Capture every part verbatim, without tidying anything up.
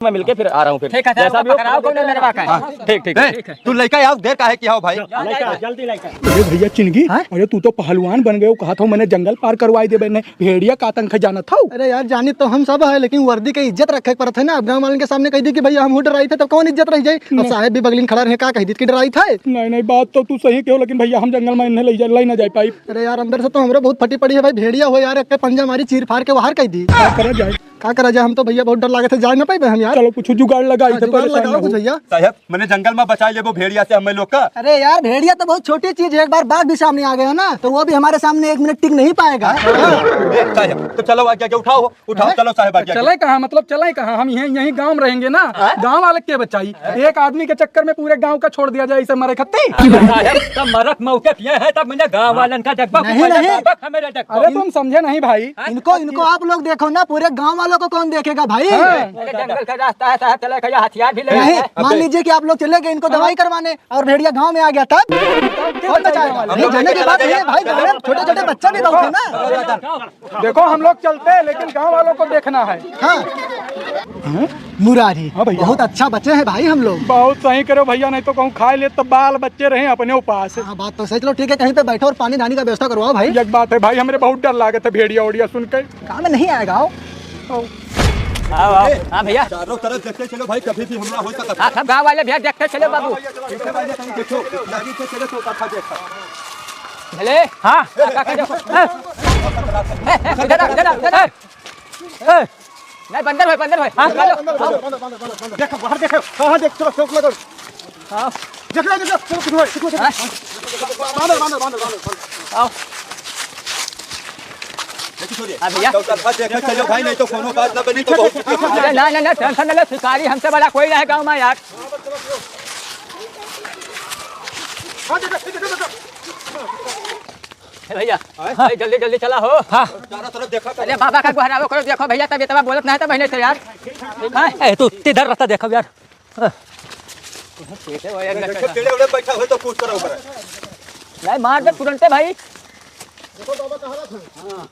मैं मिलके फिर आ रहा हूँ फिर। ठीक है, सर, जैसा भी हो, पकड़ाओ, कौन है मेरे पास? हाँ, ठीक, ठीक, हाँ, ठीक। तू लइका आओ, देर काहे किया हो भाई? लइका, जल्दी लइका। अरे भइया चिनगी, हाँ? अरे तू तो पहलवान बन गयो, कहा था मैंने जंगल पार करवाई देबे, ने भेड़िया का आतंक है जानत हौ? अरे यार, जानी तो हम सब है, लेकिन वर्दी के इज्जत रखे के पड़त है ना। अब गाँव वालन के सामने कहि दी कि भइया हम हूँ डराइत है, तब कौन इज्जत रहि जाई? अब नहीं। साहेब भी बगलिन खड़ा रहे, का कहि दी कि डराइत है? नहीं, नहीं, बात तो तू सही कहो, लेकिन भइया हम जंगल में इन्हें लइ जा, लइ ना जाए पाई। अरे यार, अंदर से तो हमरो बहुत फटी पड़ी है भाई, भेड़िया हो यार, एक पंजा मारी चीर फाड़ के बाहर कहि दी। का करा जाए? का करा जाए, हम तो भइया बहुत डर लागत है, जाए ना पाइबे हम यार। चलो कुछ जुगाड़ लगाई हाँ, थे, जुगाड़ परेशान लगाओ ना कुछ हो। भइया। साहेब, मने जंगल में बचाइ लेबो भेड़िया से हमें लोग का। अरे यार, भेड़िया तो बहुत छोटी चीज है, एक बार बाघ भी सामने आ गया ना, तो वो भी हमारे सामने एक मिनट टिक नहीं पाएगा। ए, साहेब, तो चलो आगे, आगे उठाओ, उठाओ, हैं? चलो साहेब आगे, आगे। चले कहाँ, मतलब चले कहाँ? हम यहीं, यहीं गाँव में रहेंगे ना, हाँ? गाँव वाले के बचाई? एक आदमी के चक्कर में पूरे गाँव का छोड़ दिया जाए इसे मरे खत्ती। साहेब, तब मरत मौके पिए हैं, तब मैंने गाँव वालन का देखबा, नहीं, पहले नहीं। देखबा, हमें देखबा। अरे तुम समझे नहीं भाई। इनको, इनको आप लोग देखो ना, पूरे गाँव वालों को कौन देखेगा भाई? हाँ। अरे जंगल का रास्ता है साहब, चले भैया, हथियार भी ले नहीं, आए हैं। मान लीजिए कि आप लोग चले गए इनको दवाई करवाने और भेड़िया गाँव में आ गया तब? कौन बचाएगा? नहीं, जाने की बात नहीं है भाई, गाँव में छोटे-छोटे बच्चे भी बहुत है ना। देखो हम लोग चलते हैं, लेकिन गाँव वालों को देखना है। हाँ। मुरारी, हाँ भैया। बहुत अच्छा बचे हैं भाई हम लोग। बहुत सही करो भैया, नहीं तो कहूँ खाए ले तो बाल बच्चे रहे अपने उपास। हाँ, बात तो सही। चलो ठीक है, कहीं पे बैठो और पानी धानी का व्यवस्था करवाओ भाई। एक बात है भाई, हमरे बहुत डर लागत है भेड़िया ओड़िया सुन के। काम में नहीं आएगा, आओ। आओ, आओ। हाँ भैया। चारों तरफ देखते चलो भाई, कभी भी हमला हो सकता है। हाँ, सब गाँव वाले भैया देखते चलो बाबू। पीछे वाले कहीं देखो, लागी से चले तो कथा देखा। भले। हाँ। काका जो। ए, ए, इधर आ, इधर आ, इधर आ। ए, नहीं, बंदर भाई, बंदर भाई। हाँ, चलो। देखो, बाहर देखो। हाँ, हाँ, देख, चलो, चौक लगो। हाँ। देख लो, देख लो, चलो, कुछ हुआ, कुछ हुआ, कुछ हुआ। हाँ। बांधो, बांधो, बांधो, बांधो, बांधो। आओ। देखो, छोड़िए। हाँ, भैया। डॉक्टर साहब, देखो, चलो भाई, नहीं तो कोनो बात ना बनी, तो बहुत अरे, ना, ना, ना, टेंशन ना लो, शिकारी हमसे बड़ा कोई ना है गाँव में यार। हाँ, देखो, देखो, देखो। ए भैया, हाँ? भाई, जल्दी, जल्दी चला हो। हाँ। चारों तरफ देखा करो। अरे बाबा का गोहरावो करो, देखो भैया, तब इतना बोलत नहीं था महीने से यार। हाँ? ए, तू इधर रहता देखो यार। हाँ। देखो, टेढ़े उड़े बैठा हो तो पूछ करो ऊपर। नहीं, मार दे तुरंते भाई। देखो बाबा कहाँ रखा है? हाँ।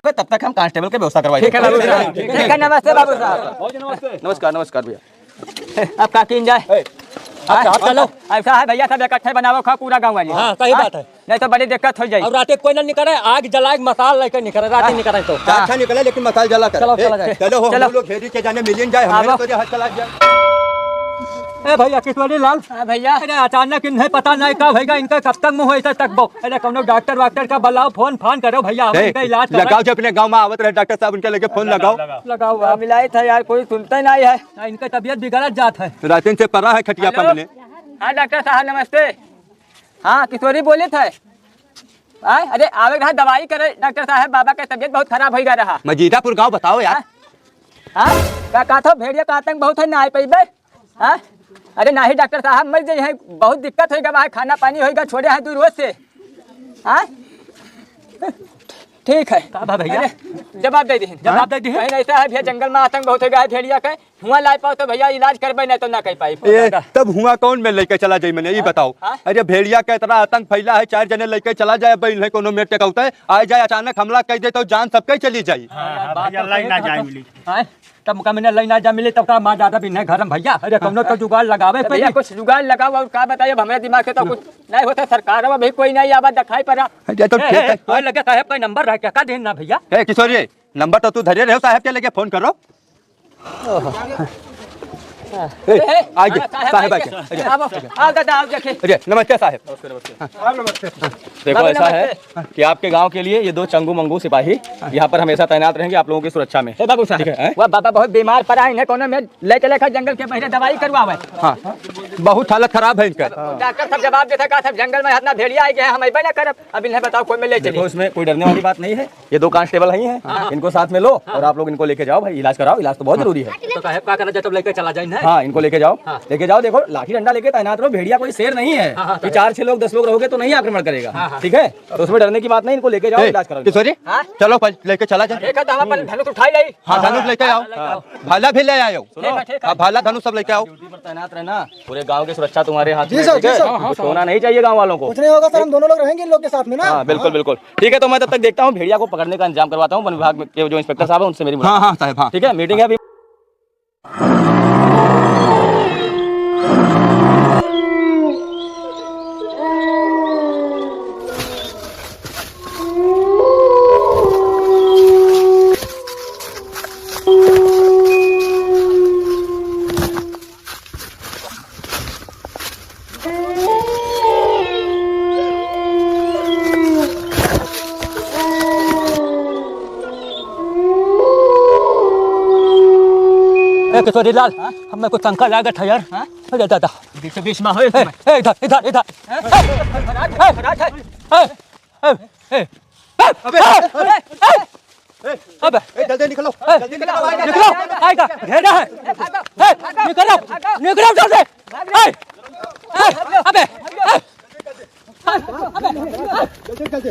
तब तक हम कांस्टेबल के व्यवस्था करवाई। ठीक है बाबू साहब। ठीक है, नमस्ते बाबू साहब। नमस्कार, नमस्कार भैया। अब का कीन जाए? ए, हाँ, आप चलो। ऐसा है भैया, सब इकट्ठे बनावो, खाओ पूरा गाँव वाले। हाँ, सही बात है। नहीं तो बड़ी दिक्कत हो जाई। अब राते कोई ना निकले, आग जलाए, मसाल लेके निकले, राते हाँ। निकले तो। हाँ। अच्छा निकले, लेकिन मसाल जला कर। चलो, ए, चला जाए। चलो, हम चलो। लोग घेरी के जाने मिलिन जाए, हमारे हाँ, तो हाथ चला जाए। ए भैया, किशोरी लाल। हाँ भैया। अरे अचानक इन्हें पता नहीं का भैया, इनका कब तक मुँह ऐसा तकबो। अरे कौनो डॉक्टर वाक्टर का बुलाओ, फोन फान करो भैया, हम ए, इनका इलाज कराए। लगाओ जो अपने गाँव में आवत रहे डॉक्टर साहब, उनके लगे फोन लगाओ। लगाओ, लगाओ। मिलाई था यार, कोई सुनता ही नहीं है। ना, इनका तबीयत बिगड़त जात है। रातिन से पड़ा है खटिया पर हेलो। मने। हाँ डॉक्टर साहब नमस्ते। हाँ किशोरी बोलित है। आय, अरे आवे रहा दवाई करे डॉक्टर साहब, बाबा के तबीयत बहुत खराब होइ गया रहा। मजीदापुर गाँव बताओ यार। हाँ? हाँ? का, का था भेड़िया का आतंक बहुत है, ना आए पइबे? हाँ? अरे नाही डॉक्टर साहब, मर जाई है, बहुत दिक्कत होइ गया है, खाना पानी होइ गया, छोड़े हैं दू रोज से। हाँ? ठीक है। का बा भैया? अरे, जवाब दे दीहिन। जवाब दे दीहिन। कहीं ऐसा है भैया, जंगल में आतंक बहुत हो गया है भेड़िया के, हुआँ लाए पाओ तो भैया इलाज करबे, नहीं तो ना कर पाई। ए, तब हुआँ कौन में लेके चला जाई मने, ई हाँ? बताओ। हाँ? अरे भेड़िया का इतना आतंक फैला है, चार जने लेके चला जाए, अब इन्हें कोनो में टेकौते, आ जाए अचानक हमला कर दे तो जान सबके चली जाई। हाँ, हाँ, बात भैया, तो लाई सही ना कहा जाए तो। मिली। हाँ? तब मुका मैंने लाई ना जा मिली, तब का मार डाला बिन्हे घर में भैया। अरे कौनो तो जुगाड़ लगावे भैया, पड़ी। कुछ जुगाड़ लगाओ, और का बताइए, अब हमारे दिमाग से तो कुछ नहीं होता, सरकार अब अभी कोई नहीं आवा दिखाई पड़ा। अच्छा, तो ए, ठीक ए, है। ए, लगे साहब का नंबर रह क्या? का देन ना भैया? ए, किशोरी, नंबर तो तू धरे रहो, साहब के लगे फोन करो। ए, ए, आइए, हाँ, साहब, साहब आइए। आइए। आओ, आओ दादा, आओ देखिए। अरे, नमस्ते साहब। नमस्ते, नमस्ते। हाँ। देखो, बाबू, ऐसा है नमस्ते। कि आपके गांव के लिए ये दो चंगू मंगू सिपाही यहाँ पर हमेशा तैनात रहेंगे आप लोगों की सुरक्षा में। ए बाबू साहब, ठीक है, हैं? वह बाबा बहुत बीमार पड़ा है, इन्हें कोनो में ले चले का जंगल के पहले दवाई करवावे। हाँ, बहुत हालत खराब है इनका। डॉक्टर साहब जवाब देता का, सब जंगल में इतना भेड़िया आ गया है, हम अइबे ना करब। अब इन्हें बताओ, कोई में ले चली। देखो, इसमें कोई डरने वाली बात नहीं है। ये दो कांस्टेबल ही हैं, हाँ। इनको साथ में लो हाँ। और आप लोग इनको लेके जाओ भाई, इलाज कराओ, इलाज तो बहुत जरूरी है। तो साहब, का करना चाहते हो, लेके चला जाए ना? हाँ, इनको लेके जाओ, हाँ। लेके जाओ। देखो, लाठी डंडा लेके तैनात रहो, भेड़िया कोई शेर नहीं है। हाँ, हाँ, ये साहब। चार छह लोग, दस लोग रहोगे तो नहीं आक्रमण करेगा, हाँ, हाँ। ठीक है? तो उसमें डरने की बात नहीं, इनको लेके जाओ, ए, इलाज करा लो। किशोर जी, हाँ? चलो, पहले लेके चला जाए। एक आध हम अपन धनुष उठाई लाई। हाँ, धनुष लेके आओ। हाँ, लेके आओ। भाला भी ले आयो। सुनो। ठीक है, ठीक है। हाँ, भाला, धनुष सब लेके आओ। ड्यूटी पर तैनात रहना, पूरे गाँव की सुरक्षा तुम्हारे हाथ जी में, सर, ठीक जी है? सर। कुछ होना नहीं चाहिए गाँव वालों को। कुछ नहीं होगा सर, हम दोनों लोग रहेंगे इन लोग के साथ में ना। हाँ, बिल्कुल, हाँ। बिल्कुल। ठीक है, तो मैं तब तक देखता हूँ, भेड़िया को पकड़ने का इंतजाम करवाता हूँ। वन विभाग में के जो इंस्पेक्टर साहब हैं, उनसे मेरी हाँ, मुलाकात। हाँ, साहब, हाँ। ठीक है, मीटिंग है अभी। ए, किशोरी लाल, हाँ? हमें कुछ शंका लागत है यार। हाँ? अरे दादा। बीचों बीच में हो ए, तुम। ए, इधर, इधर, इधर। हाँ? ए, ए, ए, ए, ए, ए, ए, अबे, ए, अबे, ए, ए, अबे। ए, जल्दी निकलो, ए, जल्दी निकलो, निकलो, आएगा, घेरा है। ए, निकलो, निकलो जल्दी। ए, ए, अबे, ए। जल्दी, जल्दी।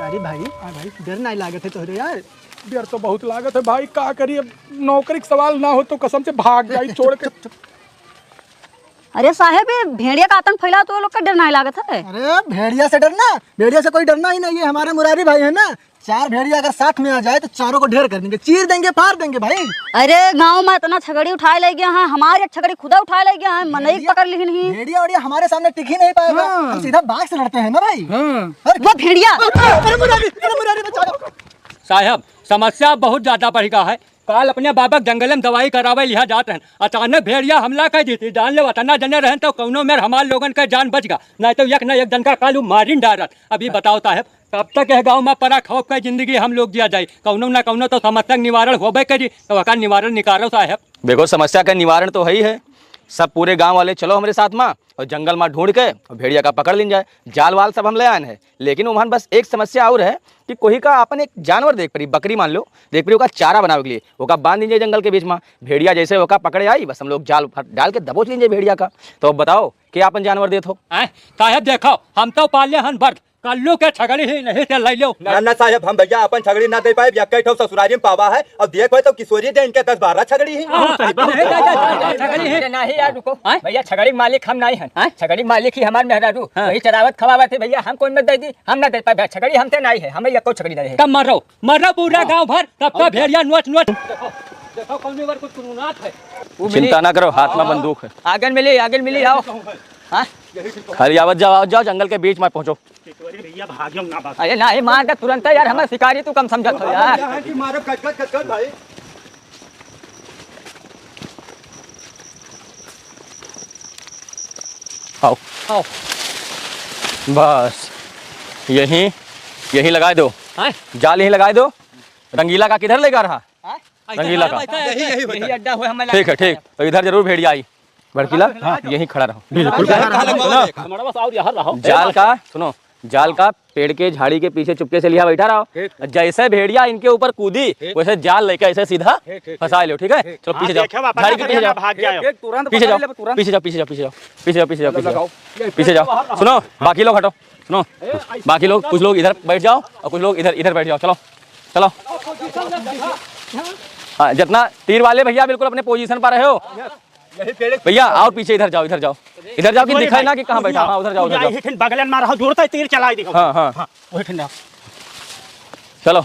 अरे भाई, हाँ भाई। डर नाहीं लागत है तोहरे यार? डर तो बहुत लागत है भाई, का करी अब, नौकरी का सवाल ना हो तो कसम से भाग जाई छोड़ के। अरे साहेब, ये भेड़िया का आतंक फैला तो लोग का डर नाहीं लागत है। अरे भेड़िया से डरना, भेड़िया से कोई डरना ही नहीं है। हमारे मुरारी भाई है ना, चार भेड़िया अगर साथ में आ जाए तो चारों को ढेर कर देंगे, चीर देंगे, फाड़ देंगे भाई। अरे गाँव में इतना छगड़ी उठाए ले गया है, हमारी एक छगड़ी खुदा उठाए ले गया है, मनई भेड़िया, पकड़ लिहिन ही। भेड़िया वेड़िया हमारे सामने टिक ही नहीं पाएगा, हाँ। हम सीधा बाघ से लड़ते हैं ना भाई। हाँ। अरे वो भेड़िया। अरे मुरारी, अरे मुरारी बचा लो। साहब, समस्या बहुत ज्यादा बढ़ गया है। काल अपने बाबा के जंगल में दवाई करावे लिहा जात रहन, अचानक भेड़िया हमला कर दी थी। जान ले, अतना जने रहन तो कौनो मेर हमार लोगन का जान बच गा, नहीं तो एक न एक जन का काल उ मारिन डारत। अभी बताओ साहब, कब तक यह गाँव में परा खौफ का जिंदगी हम लोग जिया जाए? कौनो ना कौनो तो समस्या के निवारण होबे करी, तो ओकर निवारण निकालो साहब। देखो, समस्या का निवारण तो है ही है, सब पूरे गाँव वाले चलो हमरे साथ में और जंगल में ढूंढ के और भेड़िया का पकड़ लीन जाए। जाल वाल सब हम ले आए हैं, लेकिन वहाँ बस एक समस्या और है कि कोई का अपन एक जानवर देख पड़ी, बकरी मान लो, देख पड़ी, ओका चारा बनावे के लिए, ओका बांध दीन जाए जंगल के बीच में। भेड़िया जैसे ओका पकड़े आई, बस हम लोग जाल फट-, डाल के दबोच लीन जाए भेड़िया का। तो अब बताओ, के अपन जानवर देत हो? आय, साहेब देखो, हम तो पाले हन बर्द, कल्लू के छगड़ी ही नहीं से ले लो। ना, ना साहेब, हम भैया अपन छगड़ी ना दे पाए, यक्के ठो ससुरारी में पावा है, और देख पाए तो किशोरी दे इनके दस बारह छगड़ी ही। हाँ, बहुत सही, बहुत सही। छगड़ी ही। अरे नहीं यार, रुको। आय? भैया, छगड़ी मालिक हम नहीं हन। आय? छगड़ी मालिक ही हमार मेहरारू, हाँ। वही चरावत खवावत है भैया, हम कौन में दे दी? हम ना दे पाए भैया, छगड़ी हमसे नहीं है, हमें यक्को छगड़ी नहीं है। तब मरो, मरो पूरा हाँ। गाँव भर, तब तो हाँ। भेड़िया नोच नोच। देखो, देखो, कौन में कुछ कुनकुनात है। चिंता ना करो, हाथ में बंदूक है। आगे मिली, आगे मिली, आओ। हाँ? खाली आवत जाओ, आवत जाओ, जंगल के बीच में पहुँचो। किशोरी भैया भाग्यो ना बस। अरे ना, ये मार दे तुरंत यार, हमें शिकारी तू कम समझत हो यार। यहाँ की मारो कट कट कट कट भाई। आओ। आओ। बस, यहीं, यहीं लगाए दो। हाँ? जाल यहीं लगाए दो। रंगीला का किधर लेगा रहा? हाँ? रंगीला का। यही, यही होता है। यही अड्डा हुआ हमारा। ठीक है, ठीक। तो इधर जरूर भेड़िया आई। बड़कीला, हाँ। यहीं खड़ा रहो। बिल्कुल। कहाँ लगवा देखा? हमारा बस और यहाँ रहो। जाल का, सुनो, जाल का पेड़ के झाड़ी के पीछे चुपके से लिहा बैठा रहो। ठीक। जैसे भेड़िया इनके ऊपर कूदी, ठीक। वैसे जाल लेके ऐसे सीधा ठीक, ठीक, फंसा लो, ठीक है? ठीक। चलो पीछे हाँ, जाओ। देखो, वापस झाड़ी के पीछे जाओ। भाग जाओ। एक, एक तुरंत पीछे पकड़ जाओ। ले, तुरंत। पीछे जाओ, पीछे जाओ, पीछे जाओ। पीछे जाओ, पीछे जाओ, पीछे जाओ। लगाओ। पीछे जाओ। सुनो, बाकी लोग हटो। सुनो, बाकी लोग, कुछ लोग इधर बैठ जाओ और कुछ लोग इधर, इधर बैठ जाओ। चलो, चलो। हाँ, जितना तीर वाले भैया बिल्कुल अपने पोजीशन पर रहे हो। भैया, और पीछे इधर जाओ, इधर जाओ। इधर जाओ कि दिखाई ना कि कहाँ बैठा। हाँ, उधर जाओ, उधर जाओ। बगलन मारा हो, जोर से तीर चलाई दिखाओ। हाँ, हाँ। हाँ, वही ठंडा। चलो,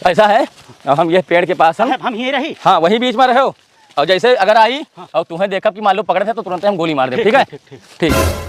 ऐसा है, अब हम ये पेड़ के पास हम साहब, हम यहीं रही। हाँ, वहीं बीच में रहो। और जैसे अगर आई हाँ। और तुम्हें देखब कि मान लो पकड़े थे तो तुरंत हम गोली मार दे, ठीक, ठीक है? ठीक, ठीक, ठीक। ठीक।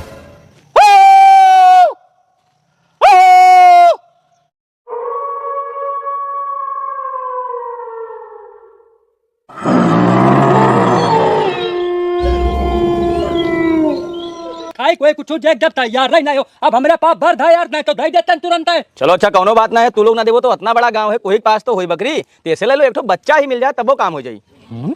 खाई कोई कुछ देख जब तैयार रही नहीं हो, अब हमरे पास भर धा यार, नहीं तो दे देते तुरंत है। चलो अच्छा, कौनो बात ना है, तू लोग ना देवो तो इतना बड़ा गांव है, कोई के पास तो होई बकरी, तो ऐसे ले लो, एक ठो बच्चा ही मिल जाए तब वो काम हो जाई। हम्म?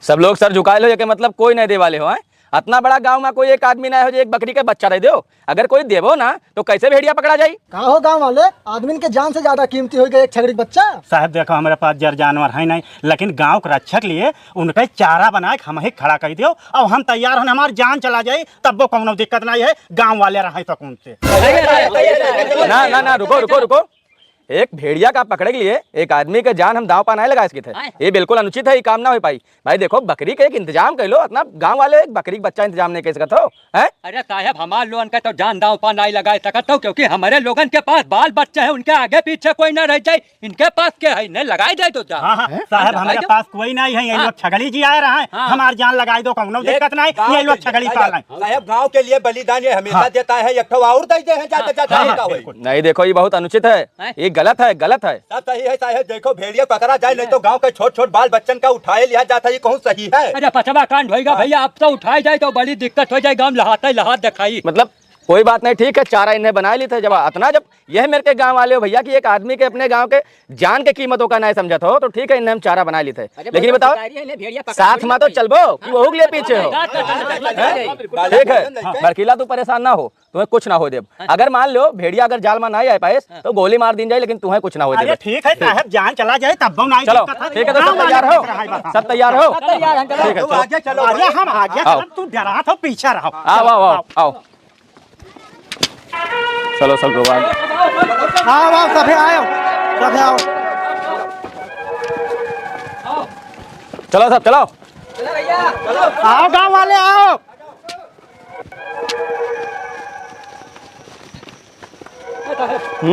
सब लोग सर झुकाए लो, ये के मतलब कोई नहीं दे वाले हो, हैं? अतना बड़ा गाँव मा कोई एक आदमी नाहीं हो जो एक बकरी का बच्चा दइ देउ। अगर कोई देबो ना तो कइसे भेड़िया पकड़ा जाई? का हो गाँव वाले, आदमिन के जान से ज्यादा कीमती होइ गए एक छगड़ी क बच्चा। साहेब देखो, हमरे पास जर जानवर है नाहीं, लेकिन गाँव क रक्षा के लिए उनके चारा बनाए के हमहीं खड़ा कइ देउ। अब हम तैयार हन, हमार जान चला जाई तब्बो कउनो दिक्कत नाहीं है, गाँव वाले रहइ सकून से। ना, ना, ना, रुको, रुको, रुको। एक भेड़िया का पकड़े के लिए एक आदमी के जान हम दाँव पा नाहीं लगाए सकित है। आय। ये बिल्कुल अनुचित है, ये काम ना होइ पाई। भाई देखो, बकरी के एक इंतजाम कइ लो, अतना गाँव वाले एक बकरी क बच्चा इंतजाम नाहीं कइ सकत हो, हैं? अरे साहेब, हमार लोगन का तो जान दाँव पा नाहीं लगाए सकत हो, क्योंकि हमरे लोगन के पास बाल बच्चा है, उनके आगे पीछे कोई ना रह जाए। इनके पास के है, इन्हें लगाए जाए तो जान। हाँ, हाँ, हैं? साहेब, लगाए हमरे दो। पास कोई नाहीं है, ये हाँ। लोग छगड़ी जियाए रहा है, हाँ। हमार जान लगाए दो, कउनो ये दिक्कत नाहीं, गाँव ये के लोग लिए, छगड़ी साहेब, पालें। साहेब, गाँव के लिए बलिदान ये हमेशा हाँ। देता है, एक ठो और दइ दे हैं, जाते, हाँ, जाते हाँ, का होई? बिल्कुल। नहीं, देखो, ये बहुत अनुचित है, हैं? ये गलत है, गलत है। सब सही है साहेब, देखो भेड़िया पकड़ा जाए, नहीं तो गाँव के छोट छोट बाल बच्चन का उठाए लिया जाता, ये कहूँ सही है? अरे पचवा कांड होइगा हाँ। भइया, अब तो उठाए जाए तो बड़ी दिक्कत होइ जाए, गाँव लहाते लहात देखाई। मतलब कोई बात नहीं, ठीक है, चारा इन्हें बनाए ली थे। जब अतना, जब यह मेरे के गाँव वाले हो भइया कि एक आदमी के अपने गाँव के जान के कीमत ओका नाहीं समझत हो तो ठीक है, इन्हें हम चारा बनाए ली थे। अरे लेकिन ये भइया, बताओ, शिकारी है, इन्हें भेड़िया पकड़ साथ के मा तो लेके चलबो कि वहू के लिए पीछे हो? हाँ, हाँ, हाँ, हाँ, हाँ, हैं? हाँ, हाँ, हाँ। ठीक है, हाँ। भड़कीला तू परेशान ना हो, तुम्हें कुछ ना होइ देब। हाँ। अगर मान लो भेड़िया अगर जाल मा नाहीं आए पाएस, हाँ। तो गोली मार दीन जाए, लेकिन तुम्हें कुछ ना होइ देब। अरे ठीक है साहेब, जान चला जाए तब्बो नाहीं चलो, दिक्कत है। ठीक है, तो सब हाँ, तैयार हो? हाँ, हाँ, सब तैयार हो? सब तैयार हैं, चलो। ठीक है, तुम चलो। आगे चलो। अरे हम आगे आओ। चलब, तू डरात हो, पीछे रहो। आओ, आओ, आओ, आओ। चलो सब लोग आओ। आओ, आओ, सभे आओ, सभे आओ। चलो सब, चलो। आओ गाँव वाले, आओ।